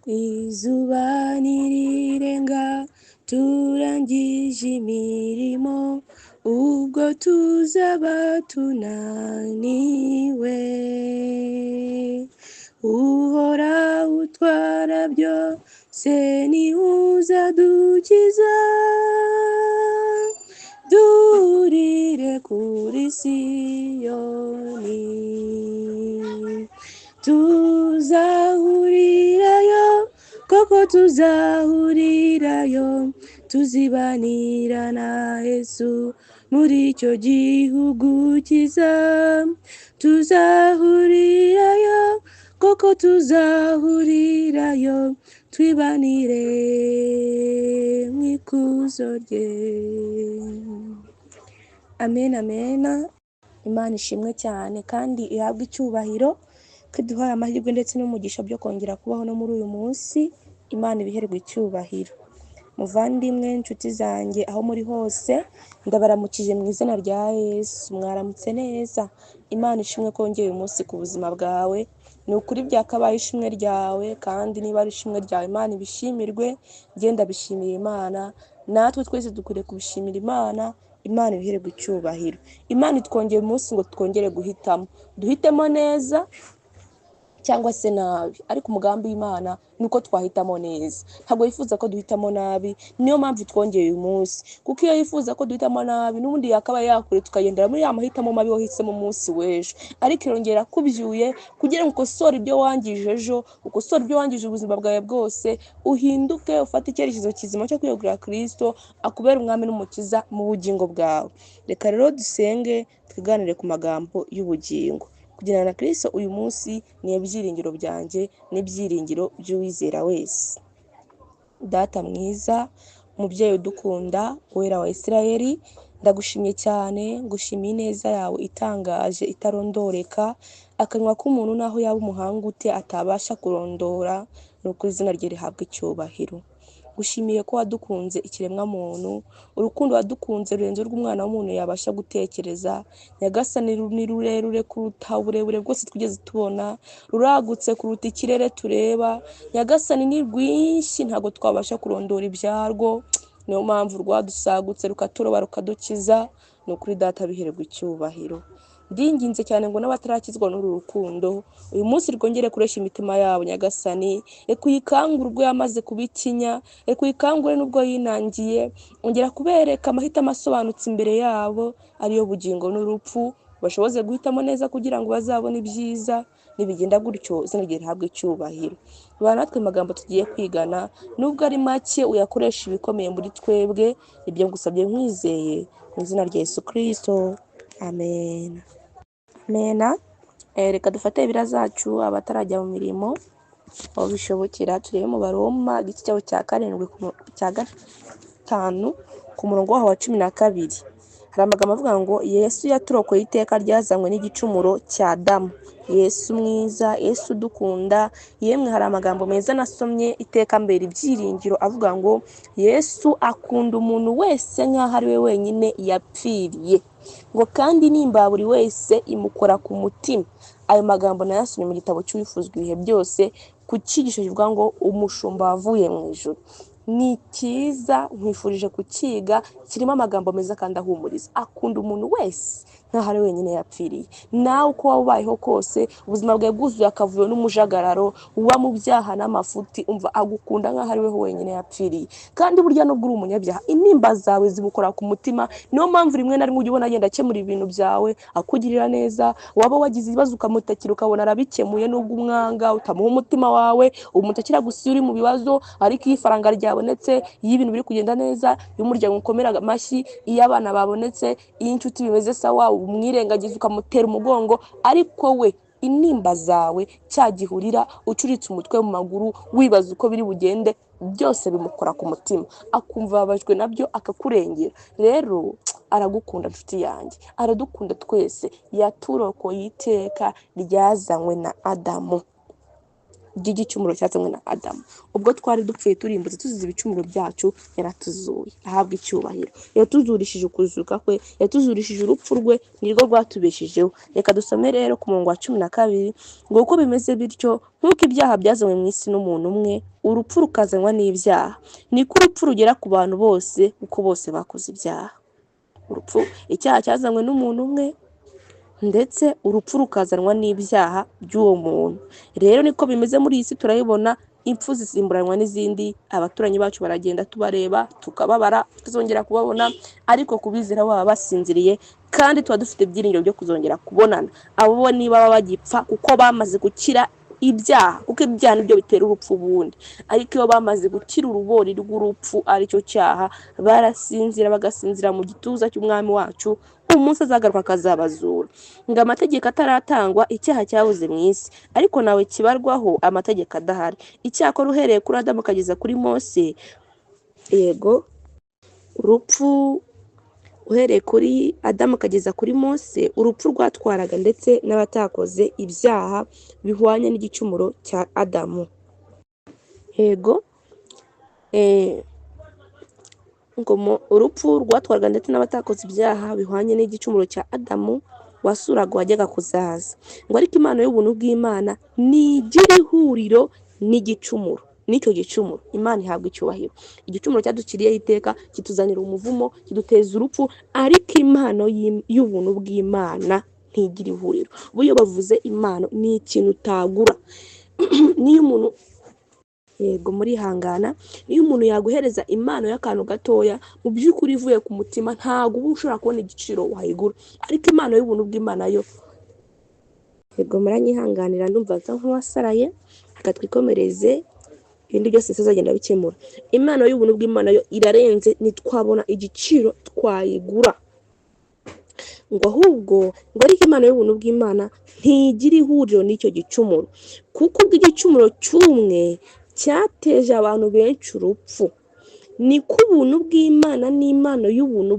Izuba nirirenga turangije imirimo, ubwo tuzaba tunaniwe. Uhora utwara byose niwe uzadukiza, duhurire kuri Siyoni. Tuzahurirayo, koko tuzahurirayo, tuzibanira na Yesu muri icyo gihugu cyiza. Tuzahurirayo, koko tuzahurirayo, twibanire mu ikuzo rye. Amen, amen. Imana ishimwe cyane kandi ihabwe icyubahiro ko iduhaye amahirwe ndetse n'umugisha byo kongera kubaho no muri uyu munsi. Imana ibiherwe icyubahiro. Muvandimwe, inshuti zanjye, aho muri hose, ndabaramukije mu izina rya Yesu. Mwaramutse neza. Imana ishimwe ko wongeye uyu munsi ku buzima bwawe. Ni ukuri byakabaye ishimwe ryawe, kandi niba ari ishimwe ryawe Imana ibishimirwe. Njye ndabishimira Imana, natwe twese dukwiriye kubishimira Imana. Imana ibiherwe icyubahiro. Imana itwongeye umunsi ngo twongere guhitamo, duhitemo neza cyangwa se nabi, ariko umugambi w'Imana ni uko twahitamo neza. Ntabwo yifuza ko duhitamo nabi, niyo mpamvu twongeye uyu munsi, kuko iyo yifuza ko duhitamo nabi n'ubundi yakabaye yakure tukagendera muri ya mahitamo mabi wahisemo umunsi w'ejo. Ariko irongera kubyuye kugira ngo ukosore ibyo wangije ejo, ukosore ibyo wangije ubuzima bwawe bwose, uhinduke ufate icyerekezo kizima cyo kwiyegurira Kristo, akubere umwami n'umukiza mu bugingo bwawe. Reka rero dusenge, twiganire ku magambo y'ubugingo. Kugendana na Kristo uyu munsi ni ibyiringiro byanjye n'ibyiringiro by'uwizera wese. Data mwiza, umubyeyi udukunda, Uwera wa Isirayeli, ndagushimye cyane, ngushimiye ineza yawe itangaje itarondoreka, akanwa k'umuntu naho yaba umuhanga ute atabasha kurondora, ni uko izina rye rihabwa icyubahiro. Gushimiye ko wadukunze ikiremwa muntu, urukundo wadukunze rurenze urw'umwana w'umuntu yabasha gutekereza. Nyagasani, ni rurerure kuruta uburebure bwose twigeze tubona, ruragutse kuruta ikirere tureba. Nyagasani, ni rwinshi ntabwo twabasha kurondora ibyarwo, niyo mpamvu rwadusagutse rukaturoba rukadukiza. Ni ukuri Data bihererwa icyubahiro. Ndinginze cyane ngo n'abatarakizwa n'uru rukundo uyu munsi rwongere kureshya imitima yabo. Nyagasani, reka uyikangure ubwo yamaze kubikinya, reka uyikangure n'ubwo yinangiye, ongera kubereka amahitamo asobanutse imbere yabo, ariyo bugingo n'urupfu, bashoboze guhitamo neza kugira ngo bazabone ibyiza. Nibigenda gutyo izina rye rihabwe icyubahiro. Bana natwe amagambo tugiye kwigana, nubwo ari make uyakoresha ibikomeye muri twebwe. Ibyo ngusabye nkwizeye mu izina rya Yesu Kristo, amen. Amena. Reka dufate Bibiliya zacu abatarajya mu mirimo aho bishobokera, turebe mu Baroma igice cyaho cya karindwi cya gatanu ku murongo waho wa 12. Hari amagambo avuga ngo Yesu yaturokoye iteka ryazanywe n'igicumuro cya Adamu. Yesu mwiza, Yesu udukunda. Yemwe hari amagambo meza nasomye iteka mbere ibyiringiro avuga ngo Yesu akunda umuntu wese nk'aho ari we wenyine yapfiriye, ngo kandi nimba buri wese imukora ku mutima. Ayo magambo nayasomye mu gitabo cy'Uwifuzwa ibihe byose ku cyigisho kivuga ngo umushumba wavuye mu ijuru. Ni cyiza, nkwifurije kukiga, kirimo amagambo meza kandi ahumuriza. Akunda umuntu wese nk'aho ari wenyine yapfiriye. Nawe uko waba ubayeho kose, ubuzima bwawe bwuzuye akavuyo n'umujagararo, uba mu byaha n'amafuti, umva agukunda nk'aho ari we wenyine yapfiriye. Kandi burya nubwo uri umunyabyaha, intimba zawe zimukora ku mutima. Niyo mpamvu rimwe na rimwe ujya ubona agenda akemura ibintu byawe, akugirira neza. Waba wagize ibibazo ukamutakira ukabona arabikemuye, nubwo umwanga utamuha umutima wawe, umutakira gusa iyo uri mu bibazo. Ariko iyo ifaranga ryabonetse, iyo ibintu biri kugenda neza, iyo umuryango ukomera amashyi, iyo abana babonetse, iyo inshuti bimeze sawa, umwirengagiza ukamutera umugongo. Ariko we intimba zawe, cya gihurira ucuritse umutwe mu maguru wibaza uko biri bugende, byose bimukora ku mutima, akumva ababajwe nabyo, akakurengera. Rero aragukunda nshuti yanjye, aradukunda twese, yaturokoye iteka ryazanywe na Adamu. ry'igicumuro cyazanywe na Adamu. Ubwo twari dupfuye turimbutse tuzize ibicumuro byacu, yaratuzuye, ahabwa icyubahiro. Yatuzurishije ukuzuka kwe, yatuzurishije urupfu rwe, nirwo rwatubeshejeho. Reka dusome rero ku murongo wa 12 ngo: "Uko bimeze bityo, nk'uko ibyaha byazanywe mu isi n'umuntu umwe, urupfu rukazanwa n'ibyaha, niko urupfu rugera ku bantu bose, kuko bose bakoze ibyaha." Urupfu, icyaha cyazanywe n'umuntu umwe, ndetse urupfu rukazanwa n'ibyaha by'uwo muntu. Rero niko bimeze muri iyi si, turabibona, impfu zisimburanwa n'izindi, abaturanyi bacu baragenda tubareba tukababara, tuzongera kubabona, ariko kubizera baba basinziriye, kandi tuba dufite ibyiringiro byo kuzongera kubonana. Abo bo niba baba bagipfa kuko bamaze gukira ibyaha, kuko ibyaha nibyo bitera urupfu ubundi, ariko iyo bamaze gukira urubori rw'urupfu aricyo cyaha, barasinzira, bagasinzira mu gituza cy'Umwami wacu, umunsi azagaruka akazabazura. Ngo amategeko ataratangwa, icyaha cyabuze mu isi, ariko nawe kibarwaho amategeko adahari. Icyakora uhereye kuri Adamu ukageza kuri Mose, yego, urupfu, uhereye kuri Adamu ukageza kuri Mose, urupfu rwatwaraga ndetse n'abatakoze ibyaha bihwanye n'igicumuro cya Adamu. Yego, ngo urupfu rwatwaraga ndetse n'abatakoze ibyaha bihwanye n'igicumuro cya Adamu wasuraga wajyaga kuzaza. Ngo ariko impano y'ubuntu bw'Imana ntigira ihuriro n'igicumuro, n'icyo gicumuro. Imana ihabwa icyubahiro. Igicumuro cyadukiriyeho iteka, kituzanira umuvumo, kiduteza urupfu, ariko impano y'ubuntu bw'Imana ntigira ihuriro. Ubu iyo bavuze impano, ni ikintu utagura. Niyo umuntu, yego, murihangana, niyo umuntu yaguhereza impano y'akantu gatoya, mu by'ukuri ivuye ku mutima, ntabwo uba ushobora kubona igiciro wayigura. Ariko impano y'ubuntu bw'Imana yo, yego, muranyihanganira, ndumva nsa nk'uwasaraye. Reka twikomereze, ibindi byose tuzagenda bikemura. Impano y'ubuntu bw'Imana yo irarenze, ntitwabona igiciro twayigura. Ngo ahubwo, ngo ariko impano y'ubuntu bw'Imana ntigira ihuriro n'icyo gicumuro, kuko ubwo igicumuro cy'umwe cyateje abantu benshi urupfu, niko ubuntu bw'Imana n'impano y'ubuntu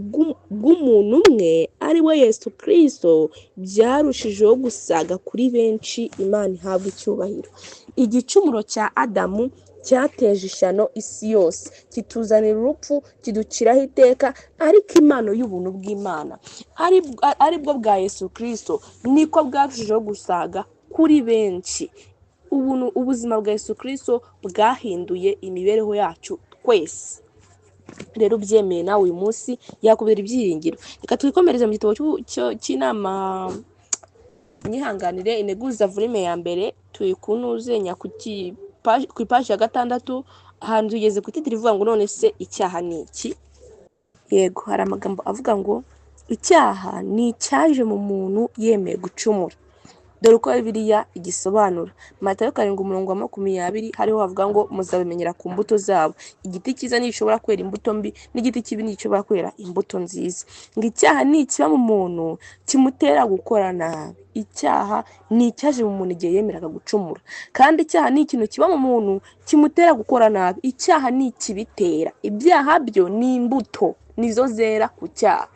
bw'umuntu umwe, ari we Yesu Kirisito, byarushijeho gusaga kuri benshi. Imana ihabwa icyubahiro. Igicumuro cya Adamu cyateje ishyano isi yose, kituzanira urupfu, kiduciraho iteka, ariko impano y'ubuntu bw'Imana ari bwo bwa Yesu Kirisito niko bwarushijeho gusaga kuri benshi. Ubuntu, ubuzima bwa Yesu Kirisito bwahinduye imibereho yacu twese. Rero ubyemeye nawe uyu munsi yakubera ibyiringiro. Reka twikomereze mu gitabo cy'inama, nyihanganire, Integuza volume ya mbere, turi kunuzenya ku ipaji ya 6, ahantu tugeze ku titre ivuga ngo: "None se icyaha ni iki?" Yego, hari amagambo avuga ngo icyaha ni icyaje mu muntu yemeye gucumura. Dore uko Bibiliya igisobanura. Matayo 7 umurongo wa 20, hariho havuga ngo: "Muzabimenyera ku mbuto zabo. Igiti cyiza ntigishobora kwera imbuto mbi, n'igiti kibi ntigishobora kwera imbuto nziza." Ngo icyaha ni ikiba mu muntu kimutera gukora nabi. Icyaha ni icyaje mu muntu igihe yemeraga gucumura, kandi icyaha ni ikintu kiba mu muntu kimutera gukora nabi. Icyaha ni ikibitera, ibyaha byo ni imbuto, nizo zera ku cyaha.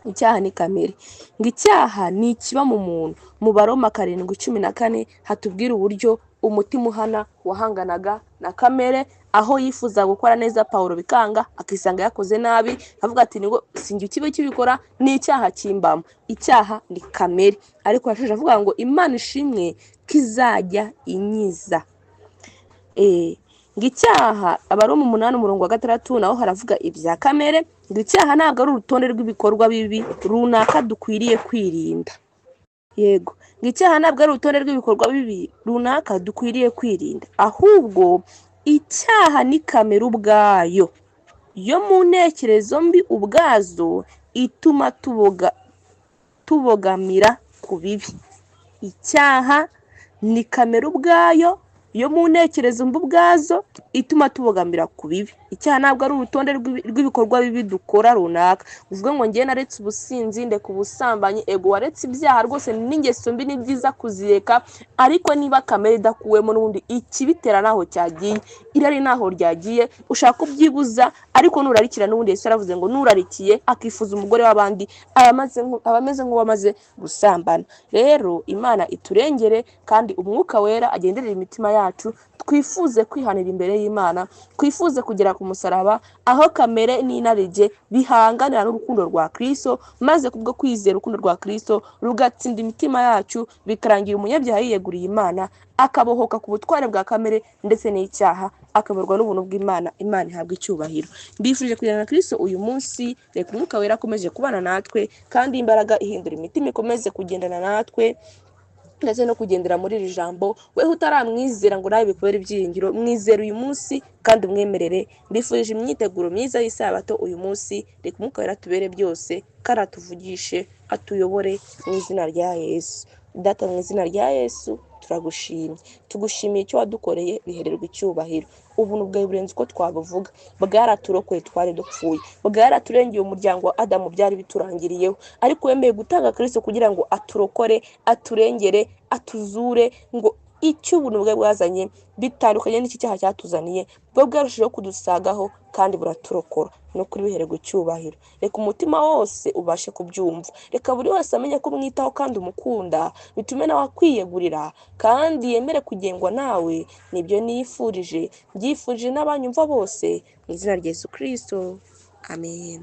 Icyaha ni kamere. Ngo icyaha ni ikiba mu muntu. Mu Baroma 7:14 hatubwira uburyo umutima uhana wahanganaga na kamere, aho yifuza gukora neza Pawulo bikanga, akisanga yakoze nabi, avuga ati: "Nibwo sinjye ikibi kibikora, ni icyaha kimbamo." Icyaha ni kamere, ariko yashoje avuga ngo: "Imana ishimwe ko izajya inyiza." Ngo icyaha, Abaroma 8 umurongo wa 6, naho haravuga ibya kamere. Ngo icyaha ntabwo ari urutonde rw'ibikorwa bibi runaka dukwiriye kwirinda. Yego, ngo icyaha ntabwo ari urutonde rw'ibikorwa bibi runaka dukwiriye kwirinda, ahubwo icyaha ni kamere ubwayo yo mu ntekerezo mbi ubwazo ituma tubogamira ku bibi. Icyaha ni kamere ubwayo. yo mu ntekerezo mbi ubwazo ituma tubogamira ku bibi. Icyaha ntabwo ari urutonde rw'ibikorwa bibi dukora runaka, uvuge ngo njye naretse ubusinzi, ndeka ubusambanyi. Ego, waretse ibyaha rwose n'ingeso mbi ni byiza kuzireka, ariko niba kamere idakuwemo n'ubundi ikibitera ntaho cyagiye, irari ntaho ryagiye, ushaka kubyibuza ariko nurarikira n'ubundi Yesu yaravuze ngo nurarikiye akifuza umugore w'abandi aba ameze nk'uwamaze gusambana. Rero Imana iturengere kandi Umwuka Wera agenderere imitima yacu, twifuze kwihanira imbere y'Imana, twifuze kugera ku musaraba aho kamere n'inarijye bihanganira n'urukundo rwa Kristo, maze kubwo kwizera urukundo rwa Kristo rugatsinda imitima yacu, bikarangira umunyabyaha yiyeguriye Imana, akabohoka ku butware bwa kamere ndetse n'icyaha, akayoborwa n'ubuntu bw'Imana. Imana ihabwa icyubahiro. Mbifurije kujyana na Kristo uyu munsi, reka Umwuka Wera akomeze kubana natwe, kandi imbaraga ihindura imitima ikomeze kugendana natwe ndetse no kugendera muri iri jambo. Weho utaramwizera ngo nawe bikubere ibyiringiro, mwizere uyu munsi kandi umwemerere. Mbifurije imyiteguro myiza y'isabato uyu munsi, reka Umwuka Wera atubere byose kandi atuvugishe, atuyobore mu izina rya Yesu. Data, mu izina rya Yesu turagushimye, tugushimiye icyo wadukoreye, bihererwa icyubahiro. Ubuntu bwawe burenze uko twabuvuga, bwaraturokoye twari dupfuye, bwaraturengeye umuryango wa Adamu byari biturangiriyeho, ariko wemeye gutanga Kristo kugira ngo aturokore, aturengere, atuzure, ngo icyo ubuntu bwe bwazanye bitandukanye n'iki cyaha cyatuzaniye, bwo bwarushijeho kudusagaho kandi buraturokora. No kuri bihererwa icyubahiro. Reka umutima wose ubashe kubyumva, reka buri wese amenye ko umwitaho kandi umukunda, bitume nawe akwiyegurira kandi yemere kugengwa nawe. Nibyo nifurije, mbyifurije n'abanyumva bose, mu izina rya Yesu Kristo, amen.